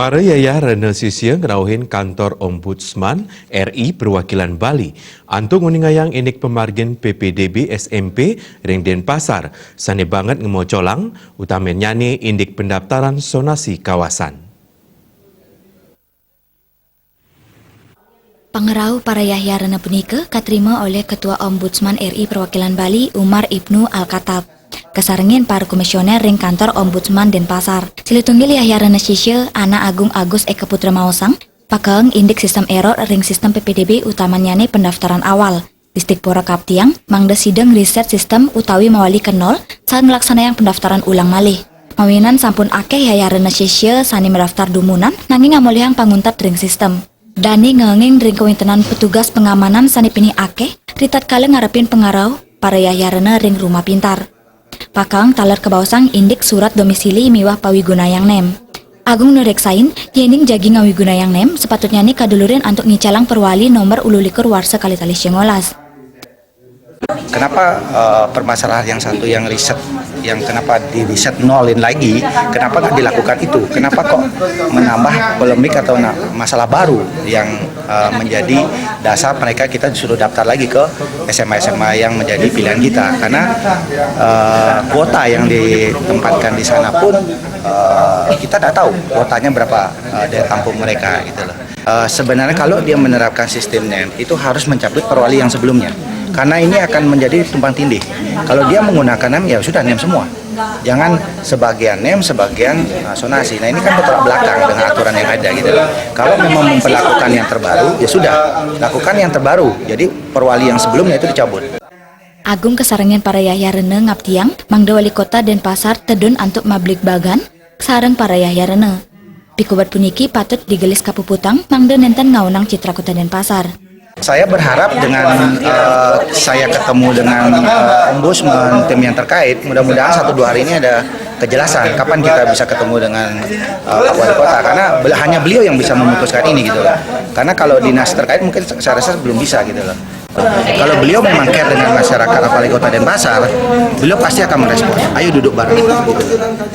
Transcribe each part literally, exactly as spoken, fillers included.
Para yayah rena sisia ngrauhin Kantor Ombudsman R I Perwakilan Bali antuk nguningayang indik pamargin P P D B S M P ring Denpasar sane banget ngamocolang, utaminnyane indik pendaftaran zonasi kawasan. Pangrauh para yahya rena punika katrima olih Ketua Ombudsman R I Perwakilan Bali, Umar Ibnu Al-Khattab, kasarengin para komisioner ring Kantor Ombudsman Denpasar. Silih tunggil yahya rena sisia, Anak Agung Agus Eka Putra maosang, pakaeng indik sistem error ring sistem P P D B, utaminnyane pendaftaran awal. Disdikpora kaptiang mangda sida ngriset sistem utawi mawali ke nol saha nglaksanayang pendaftaran ulang malih. Mawinan sampun akeh yahya rena sisia sane madaftar dumunan nanging ngamolihang panguntat ring sistem. Dane ngenging ring kawentenan petugas pengamanan sane pinih akeh ritatkala ngarepin pangrauh para yahya rena ring rumah pintar. Pakaeng taler kabaosang indik surat domisili miwah pawigunayang nem. Agung nureksain, yening jagi ngawigunayang nem, sapatutnyane kadulurin antuk ngicalang perwali nomor ulu likur warsa kalih tali limolas. Kenapa, eh, permasalahan yang satu yang riset, yang kenapa di riset nolin lagi, kenapa nggak dilakukan itu? Kenapa kok menambah polemik atau na-, masalah baru yang, eh, menjadi dasar mereka kita disuruh daftar lagi ke S M A S M A yang menjadi pilihan kita? Karena, eh, kuota yang ditempatkan di sana pun, eh, kita nggak tahu kuotanya berapa, eh, daya tampung mereka gitu loh. Eh, sebenarnya kalau dia menerapkan sistem nem, itu harus mencabut perwali yang sebelumnya. Karena ini akan menjadi tumpang tindih. Kalau dia menggunakan nem, ya sudah nem semua. Jangan sebagian nem, sebagian, eh, zonasi. Nah, ini kan bertolak belakang dengan aturan yang ada gitu loh. Kalau memang memperlakukan yang terbaru, ya sudah, lakukan yang terbaru. Jadi perwali yang sebelumnya itu dicabut. Agung kasarengin para yahya rena ngaptiang mangda Wali Kota Denpasar tedun antuk mabligbagan sareng para yahya rena. Pikobet puniki patut digelis kapuputang mangda nenten ngaonang citra Kota Denpasar. Saya berharap dengan, eh, saya ketemu dengan, eh, Ombudsman, tim yang terkait, mudah-mudahan satu dua hari ini ada kejelasan kapan kita bisa ketemu dengan, eh, Pak Wali Kota, karena bel-, hanya beliau yang bisa memutuskan ini gitu loh. Karena kalau dinas terkait mungkin saya rasa belum bisa gitu loh. Kalau beliau memang care dengan masyarakat, apalagi Kota Denpasar, beliau pasti akan merespon. Ayo duduk bareng.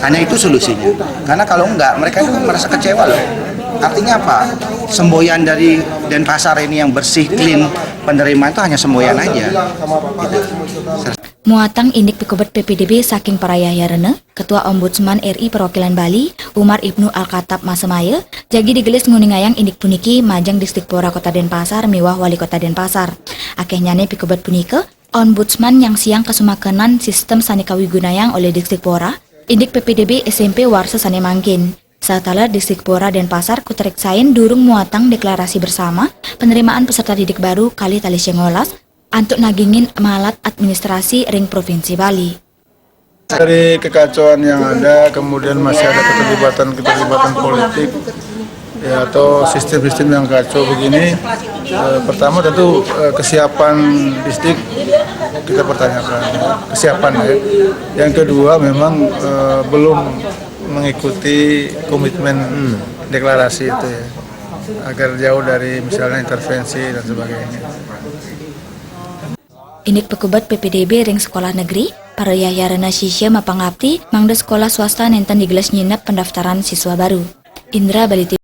Hanya itu solusinya. Karena kalau enggak, mereka itu kan merasa kecewa loh. Artinya apa? Semboyan dari Denpasar ini yang bersih, clean, penerimaan itu hanya semboyan aja. Gitu. Muatang indik pikobet P P D B saking para yahya rena, Ketua Ombudsman R I Perwakilan Bali, Umar Ibnu Al-Khattab masemaya, jagi digelis nguningayang indik puniki majeng Disdikpora Kota Denpasar miwah Wali Kota Denpasar. Akehnyane pikobet punika, Ombudsman nyangsiang kasumakenan sistem sane kawigunayang olih Disdikpora, indik P P D B S M P warsa sane mangkin. Sataler Disdikpora Denpasar kutereksain durung muatang deklarasi bersama penerimaan peserta didik baru kalih tali limolas antuk nagingin malat administrasi ring Provinsi Bali. Dari kekacauan yang ada, kemudian masih ada keterlibatan-keterlibatan politik, ya, atau sistem-sistem yang kacau begini, eh, pertama tentu, eh, kesiapan Disdik kita pertanyakan, kesiapan ya. Yang kedua memang, eh, belum mengikuti komitmen deklarasi itu ya, agar jauh dari misalnya intervensi dan sebagainya. Indik pikobet P P D B ring sekolah negeri, para yahya rena sisia mapangapti mangda sekolah swasta nenten digelis nyinep pendaftaran siswa baru. Indra Bali T V.